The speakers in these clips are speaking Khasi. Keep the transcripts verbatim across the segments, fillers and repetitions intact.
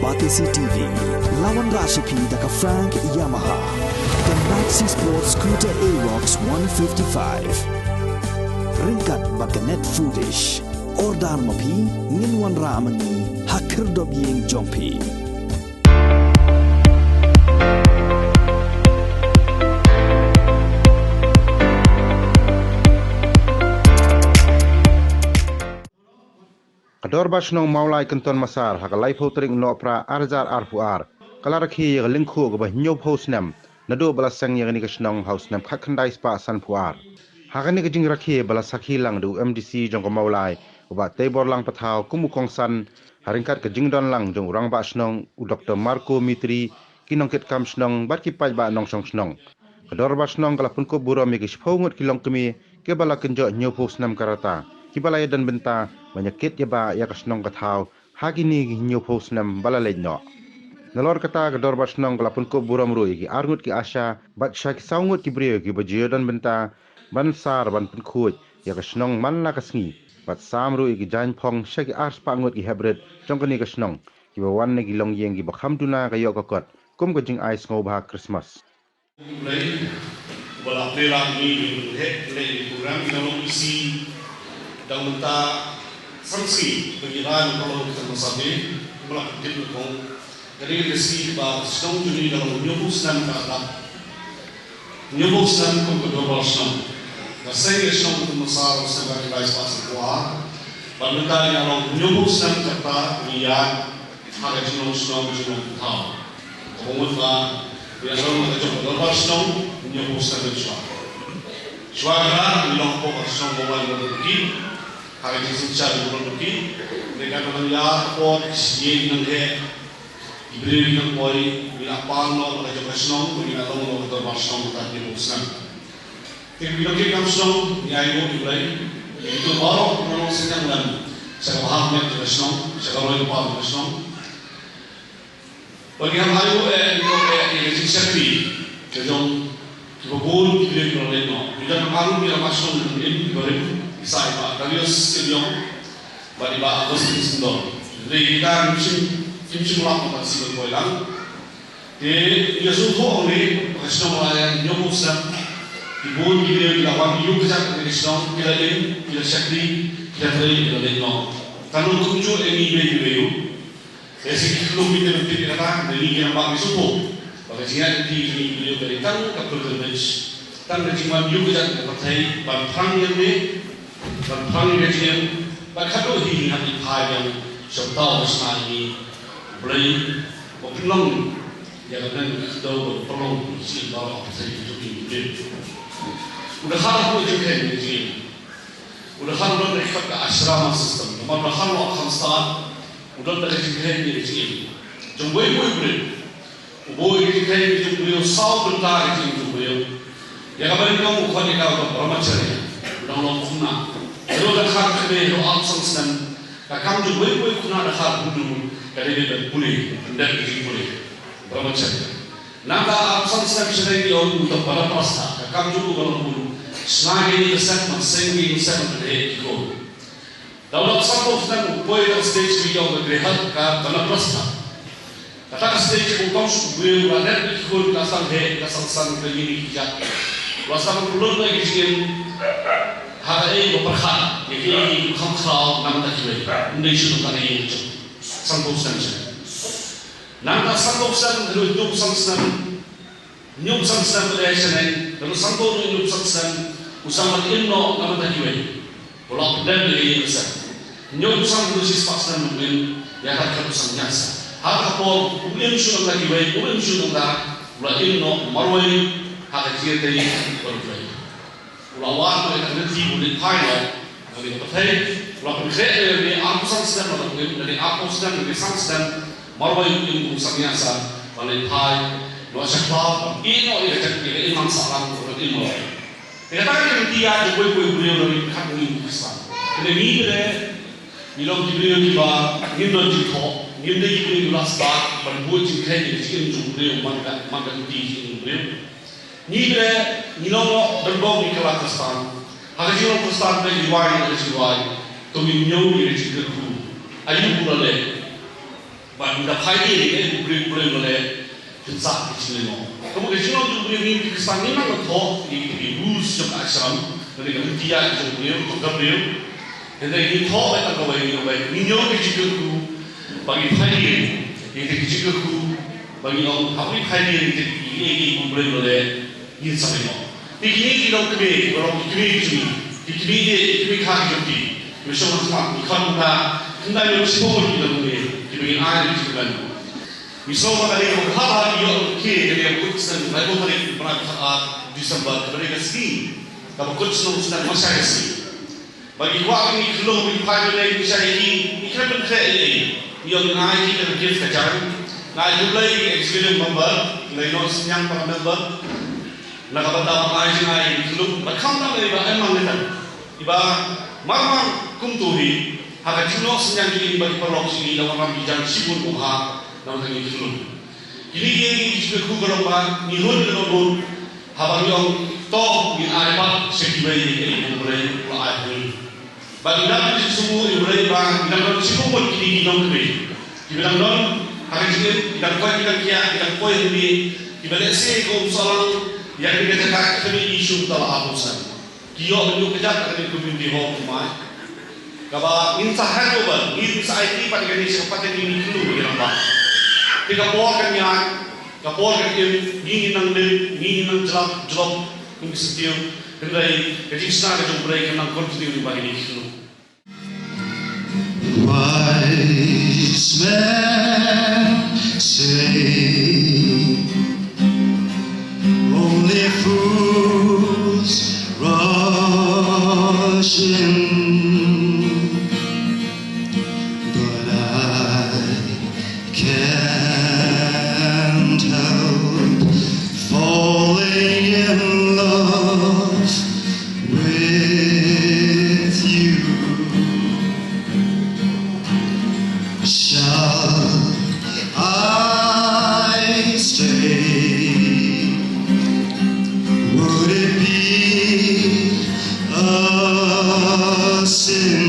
Batesi T V, la wanrah sha phi da ka Frank Yamaha, ka Maxi Sport Scooter Aerox one fifty-five. Ryngkat bad ka Net Foodish. Order ma phi, ngin wanrah ma ngi ha khyrdop ïing jong phi. Ka Dorbar Shnong Mawlai Kynton Massar ha ka laiphew tarik Nohprah ar hajar arphew ar ka la rakhe ïa ka lyngkhuh kaba hynñiewphew snem naduh ba la seng ïa kane ka shnong ha u snem khatkhyndai spah sanphew ar. Ha kane ka jingrakhe ba la sakhi lang da u M D C jong ka Mawlai, u Bah Teiborlang Pathaw, kum u kongsan, ha ryngkat ka jingdon lang jong u Rangbah Shnong, u Doktor Marco Mitri, ki nongkitkam shnong bad ki paidbah nongshong shnong. Ka Dorbar Shnong ka la pynkup burom ïa ki shiphew ngut ki longkmie kiba la kynjoh hynñiewphew snem ka rta, kiba la ïadon bynta ban ïakit ïaba ïa ka shnong ka thaw ha kine ki hynñiewphew snem ba la leit noh. Nalor kata, ka Dorbar Shnong ka la pynkup burom ruh ïa ki ar ngut ki ASHA bad sha ki saw ngut ki briew kiba ju ïadon bynta ban sar ban pynkhuid ïa ka shnong man la ka sngi, bad sam ruh ïa ki jaiñphong sha ki ar spah ngut ki heprit jong kane ka shnong, kiba wan na ki longïing kiba kham duna ka ïoh ka kot kum ka jingai sngewbha Christmas. Blei, ba la plie lang ngi, ngi heh leh ïa ki program, ngi long isi dang mynta san sngi ba ngi rai na ka long ka masa be, ba la dip na kong. Ka dei ka sngi ba shnong jong ngi ka long hynñiewphew snem ka dap. Hynñiewphew snem kum ka Dorbar Shnong. Ka seng ïa shnong kum masa ba snem ka dei spah san kwah. Ba mynta ngi long hynñiewphew snem ka ta ngi ïa ha ka jinglong shnong, jinglong thaw. Ka mut ba ïa long ka jong ka Dorbar Shnong hynñiewphew snem shuwa. Shuwa ka ngi long hapoh ka shnong Mawlai Nongbuki. Ha ka jingsynshar jong u Nongbuki. Ngi ka nang ïa hapoh ïa nang he. Ki briew ki nang poi, ngi la pang noh na ka jong ka shnong, ngi la long noh ka Dorbar Shnong mynta hynñiewphew snem. Te ki nongkitkam shnong, ngi ai nguh ïa U Blei. Ïa kito baroh ki nongshong shnong lem sha ka bhah met jong ka shnong, sha ka roi ka par jong ka shnong. Ba ngi hap ai nguh eh, ngi nguh eh ïa ka jingshakri ka jong kiba bun ki briew kiba la leit noh. Ngi don arngut ki rangbah shnong kiba im, kiba rim, ki sa i Bah Darius Kimïong bad i Bah Augustine Syndon. Hynrei kita kim shym, kim shym lah ban sdang ban poi lang. Te ïa sngewthuh hangne ba ka shnong la ïaid hynñiewphew snem. Ki bun ki briew ki la wan ïuh kjat ha ka shnong, ki la im, ki la shakri, ki la trei, ki la leit noh. Kan long kumjuh ïa ngi iwei pa iwei. Te shi ki khlum ki tip tip ïa kata, ngi ki rangbah ngi sngewthuh ba ka jingïaid lynti jong ngi ki briew ka dei tang ka pilgrimage, tang ka jingwan ïuh kjat ka pyrthei ban phrang ïa lade, ban phrang ïa ka jingim, ban khatduh hi ngi hap ïa phai ïa sha uta u shna ïa ngi. Blei ba pynlong ïa ka nang ka kdew ban pynlong ïa ka jingim baroh ha pyrthei jong ngi ki briew. U Dkhar hapoh jingkheiñ ïa ka jingim. U Dkhar u don da ka ashram system. Namar U Dkhar u la kham stad, u don da ka jingkheiñ ïa ka jingim jong uwei pa uwei u briew. U buh ïa ka jingkheiñ jong u briew saw bynta ka jingim jong u briew. Ïa kaba nyngkong u khot ïa ka brahmacharya, u dang long khynnah. Haduh dkhar khyndai haduh arphew san snem, ka kam jong uwei pa uwei u khynnah dkhar Hindu ka dei ban pule, ban dep ka jingpule. Brahmacharya. Nangta arphew san snem shaneng ki ong u dei banaprastha, ka kam jong u ka long ban shna ïa ka set, ban seng ïa ka set, ban pynheh ïa ki khun. Da u dap sanphew snem u poi ha ka stage ba ki ong ka grihastha, ka banaprastha. Kata ka stage ba u tang shu briew, la dep ïa ki khun, la sangeh, la sangsang, la ïeng ïa ki kjat. La sdang pynlong ïa ki jingim ha kaei ba pyrkhat, ïa kiei kiba kham khraw na ka bynta kiwei. Ym dei shuh na ka ïing ka jong. Sanphew snem shaneng. Nangta sanphew snem haduh hynñiewphew san snem. Hynñiewphew san snem ba dei shaneng, haduh sanphew, hynñiewphew san snem, u sdang ban im noh na ka bynta kiwei. U la pyndem ïa ka ïing ka sem. Hynñiewphew san haduh shispah snem u im, ïa ka kyrteng u sangnyasa. Ha ka por um im shuh na ka bynta kiwei, um im shuh na ka bynta, u la im noh marwei ha ka jingïatei bad U Blei. U la wad noh ïa ka lynti ban leit phai noh na ka pyrthei. U la pynkhreh ïa lade arphew san snem, la dang im lade arphew snem, lade san snem, marwei u im kum u sangnyasa ban leit phai noh sha khlaw, ban ïeh noh ïa ka jait, ïa ka imlang sahlang, ban im noh. Te kata ka dei ka lynti ïaid jong uwei pa uwei u briew, lada ngi pyrkhat ngi u Khristan. Te ngi lade ngi long ki briew kiba ngim don jingthoh, ngim dei ki briew kiba la stad ban bud jingkheiñ ïa ka jingim jong u briew man ka, man ka lynti jingim u briew. Ngi lade ngi long noh dang bok ngi kylla Khristan. Ha ka jinglong Khristan te ngi wai ïa ka jingrwai. To ngin ñiew ïa ka jingkyrkhu. Aïu ba u la leh? Bad ynda phai ïa u briew, u briew u la leh phin sah ki jinglyngngoh. Kaba ka jinglong jong u briew, ngi ki Khristan ngim nang thoh ïa ki rules jong ka ashram, lane ka lynti ïaid jong u briew, jong ka briew. Hynrei ngi thoh ïa tang kawei, ngi ong ïa ngi ñiew ka jingkyrkhu ba ngi phai ïa ki jingkyrkhu ba ngi ong haba ngi phai ïa ki, ïa ki, u briew u la leh. Ngin sa pynlong. Te kine ki longkmie, ki longkmie ki jong ngi, ki kmie ïeit, ki kmie kha ki jong ngi, ki shong ha khmat, ki khot kumta, khyndai ngut shiphew ngut ki longkmie kiba ngin ai ïa ki jingkmen. Ngi sngew ba ka dei kaba bha ba ngi ïoh longkmie, ka dei kaba kut snem, laiphew tarik u bnai ba khatar December, kaba dei ka sngi kaba kut snem snem marshai ka sngi. Ba ngi kwah ba ngi khyllung, ba ngi phai ban leit, ngi shah ïa ki, ngi khlem pynkhreh ei ei. Ngi ong ngi ai ki ka gift ka jaiñ. Nga ai khublei ïa ki executive member, ngi ai nongsynñiang para member na ka bynta ban ai jingaiei, ngi khyllung. Bad khamtam eh ba em mang ngitai, iba mar mar kumto hi ha ka jingnongsynñiang jong ngi bad ki paralok jong ngi, la wanrah ki jaiñ shibun, ko bha. Namar ngi khyllung. Kine ki ïa ngi ki jingkyrkhu ka long ba ngi hun ka long hun. Haba ngi ong to, ngin ai pat sha kiwei ïa kaei kaba U Blei u la ai ha ngi. Bad ngi dap ka jingsngewnguh ïa U Blei ba ngi dang don shiphew ngut kine ki nongkmie kiba dang don ha ka jingim, ki dang koit, ki dang khiah, ki dang poi hangne, kiba lehse ka umsohlang ïa kane ka jaka, kane ka issue mynta la arphew snem. Ki ïoh ban ïuh kjat ha kane ka community hall kumne. Kaba ngin sa hand over, ngin sa aiti pat ïa kane sha ka pateng, ngin khlum ïa ki rangbah. Te ka por kan ïaid, ka por kan im, ngi ngin nang lip, ngi ngin nang jlap jlop kum ki syntiew. Hynrei ka jingshna ka jong U Blei kan nang continue lyngba kine ki khlum. Wise men say only fools rush in, but I can't help falling in love with you. Shall I stay? Would it be a sin?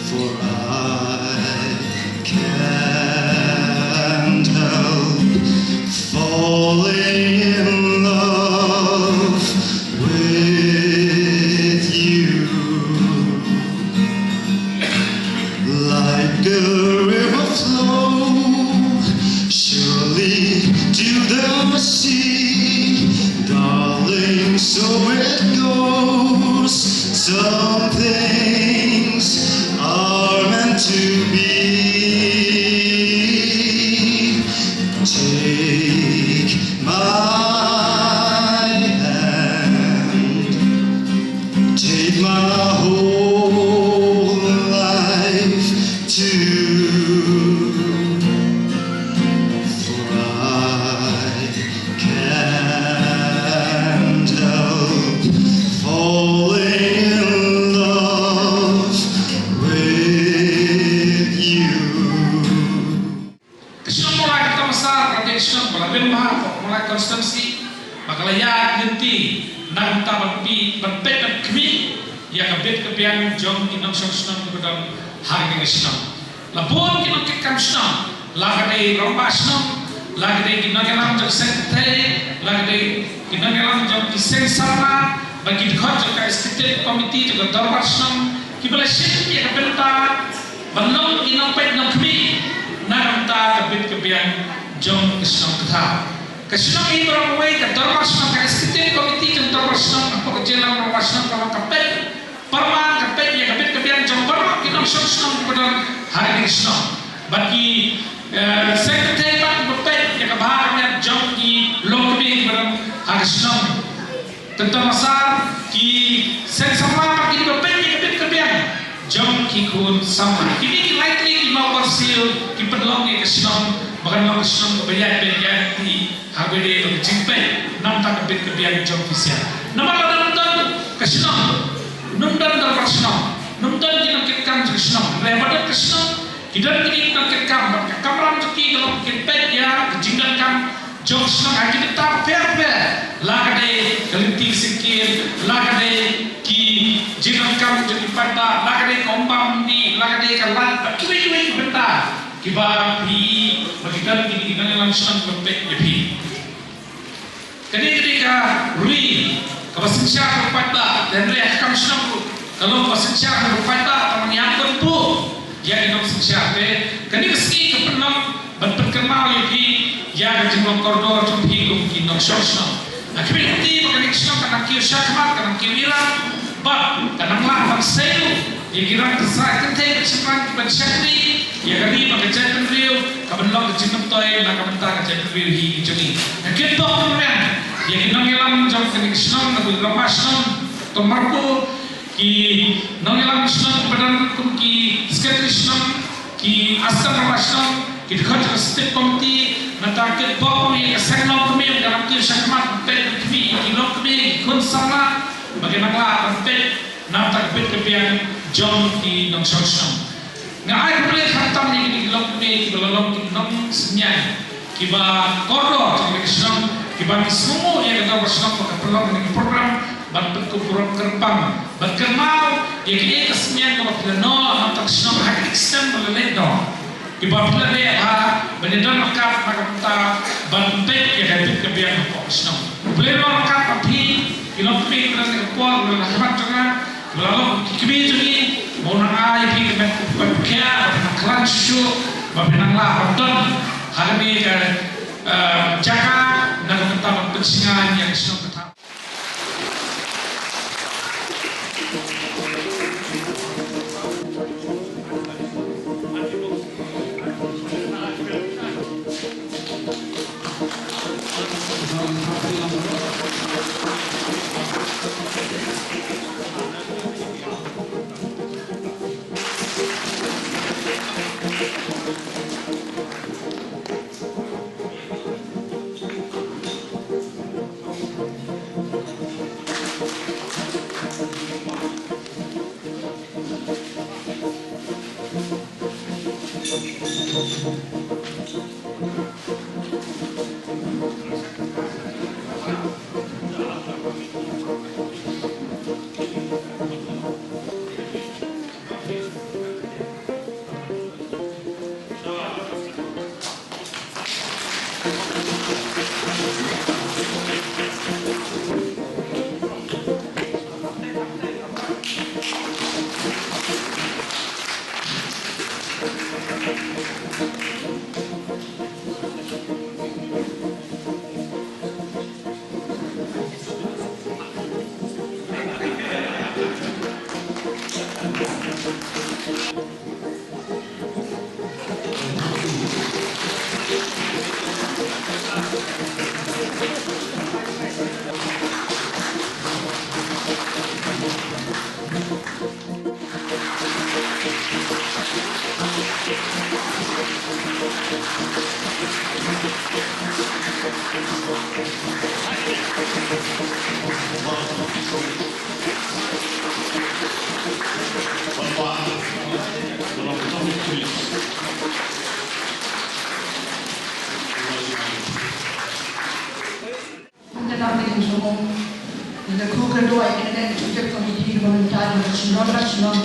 For I can't help falling in love with you. Like a river flow surely to the sea, darling, so it goes. Some things are meant to be. Take my hand, take my whole life too, for I can't help falling in love with you. Ka shnong Mawlai Kynta Massar ka dei ka shnong ba la bynta ha ka Mawlai constituency, ba ka la ïaid lynti na ka bynta ban peit, ban peit ban khmih ïa ka bit ka biang jong ki nongshong shnong kiba don ha kane ka shnong. La bun ki nongkitkam shnong, la ka dei rangbah shnong, la ka dei ki nongïalam jong seng kynthei, la ka dei ki nongïalam jong ki seng samla, bad ki dkhot jong ka executive committee jong ka dorbar shnong, kiba la shim ïa ka bynta ban long ki nongpeit nongkhmih na ka bynta ka bit ka biang jong ka shnong ka thaw. Ka shnong hi baroh kawei, ka dorbar shnong, ka executive committee jong dorbar shnong, hapoh ka jingïalam dorbar shnong, ka long ka peit pyrman, ka peit ïa ka bit ka biang jong baroh ki nongshong shnong kiba don ha kane ka shnong. Bad ki, eh, seng kynthei pat kiba peit ïa ka bha ka miat jong ki longkmie kiba don ha ka shnong Kynta Massar, ki seng samla bad kine kiba peit ïa ka bit ka biang jong ki khun samla. Kine ki lai tylli ki mawbyrsiew ki pynlong ïa ka shnong ba kan long ka shnong kaba ïaid beit ïaid kti ha kaba ïadei bad ka jingpeit na ka bynta ka bit ka biang jong ki siang. Namar lada ym don ka shnong, ym don dorbar shnong, ym don ki nongkitkam jong ka shnong. Hynrei haba don ka shnong, ki don kine ki nongkitkam, bad ka kamram jong ki ka long kin peit ïa ka jingdonkam jong ka shnong ha ki bynta bapher bapher, la ka dei ka lynti ka syngkien, la ka dei ki jingdonkam jong ki paidbah, la ka dei ka umbam mandi, la ka dei ka lait, bad kiwei Kiba phi, ba ki don ki, ki nongïalam shnong kiba peit ïa phi. Kane ka dei ka ri kaba synshar bad paidbah, te hynrei ha ka kam shnong ruh ka long kaba synshar bad paidbah, kaba ngi hap ban buh ïa ki nongsynshar. Te kane ka sngi ka pynlong ban pynkynmaw ïa phi ïa ka jinglong kordor jong phi kum ki nongshong shnong. Nga khmih lynti ba kane ka shnong ka nang kiew shakhmat, ka nang kiew ïalam bad ka nang lah ban seisoh ïa ki rang ka sah kynthei bad shynrang kiban shakri ïa ka ri bad ka jaitbynriew, kaban long ka jingmyntoi na ka bynta ka jaitbynriew hi ki jong ngi. Nga kitbok kyrpang ïa ki nongïalam jong kane ka shnong, na u rangbah shnong Doctor Marco, ki nongïalam shnong kiba don kum ki secretary shnong, ki assistant rangbah shnong, ki dkhot jong ka state committee, nangta kitbok ïa ka seng longkmie ka nang kiew shakhmat ban peit ban khmih ïa ki longkmie, ki khun samla ba ki nang lah ban peit na ka bit ka biang jong ki nongshong shnong. Nga ai khublei khamtam ïa kine ki longkmie kiba la long ki nongsynshar kiba kordor jong kane ka shnong, kiba ngi sngewnguh ïa ka dorbar shnong ba ka pynlong kane ka program ban pynkup burom kyrpang ban kynmaw ïa kane ka synshar kaba phi la noh na ka shnong ha ka extent ba la leh noh. Kiba phi la leh ha ban ïadon ryngkat na ka bynta ban peit ïa ka bit ka biang hapoh ka shnong. U Blei un long ryngkat bad phi, ki longkmie kiba don ha ka por, kiba don ha khmat jong nga, kiba la long ki kmie jong ngi, ba un nang ai ïa phi ka met kaba pyrkhat, ba phin nang khlaiñ shuh shuh, ba phin nang lah ban don ha kane ka, eh, jaka na ka bynta ban pynshngaiñ ïa ka shnong ka thaw. Nga dang dei shnong. Nga da khuh ka duwai ïa kane ka executive committee kaba mynta jong ka shnong, ka shnong.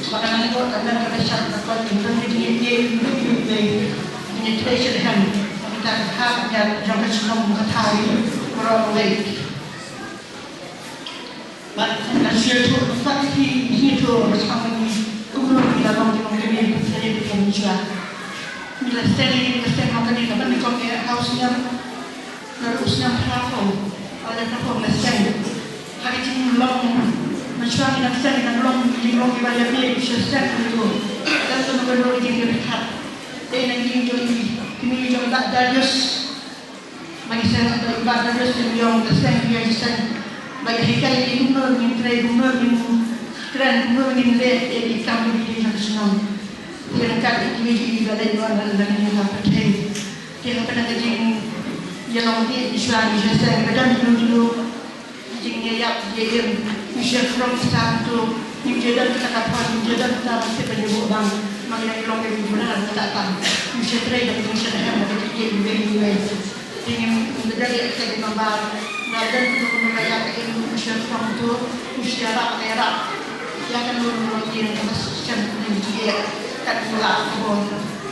Ba ka nang ïoh ka nang ka bishar ka kot ïa ka ri ïa ka ri ïa ka ri. Ngi trei sha ka hem. Mynta ka hap ïa jong ka shnong ka thaw ïa ka roi. Bad nga sngewthuh ba ki, ki sngewthuh ba sngewthuh kumno ki la long ki nongkynmaw ki sngewthuh ki nongkynmaw. Ngi la seng, ngi la seng ma kane ka ban nyngkong eh ha u snem. Naduh u snem phra phew, ba la phra phew ngi la seng. Ha ka jinglong mynshuwa ngi la seng, ngi la long, ngi long kiba ïa phi, ngi shu seng kumto. Lada ngi ïoh ka jingïarap. Dei na ngi jong ngi, kine jong Bah Darius. Ba ngi seng, ba, ba Darius, ngi ïoh ka seng, ngi ïoh ka seng. Ba ngi hikai ïa kumno ngin trei, kumno ngin kren, kumno ngin leh ïa ki kam ki dei jong ka shnong. Te ryngkat ïa kiwei kiwei ba leit wan ha la ngi ha pyrthei. Te ha kane ka jingïalong dih, ngi shu, ngi shu seng, ba don kino kino. Jingïaid ïap ïaid im, ngi shu khrom sam tu, ngim ju don kata ka phone, ngim ju don kata ka sip ban ïa buh bang, ma ngi dang long ïa ngi bun ha kata tam. Ngi shu trei da ka jingsngewsih da ka jingïeit iwei iwei. Te ngim, ngim da ïa ka jingmambar. Lada don kano kano ka ïap ka im, ngi shu khrom tu, ngi shu ïarap ka ïarap. Ïa kano kano ka ïing ka shisha ngi ju ïa kat mula ka bor.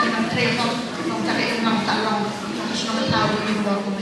ki nongtrei, nong, nongtrei, nongtrei, nong, nong, nong, nong, nong, nong, nong,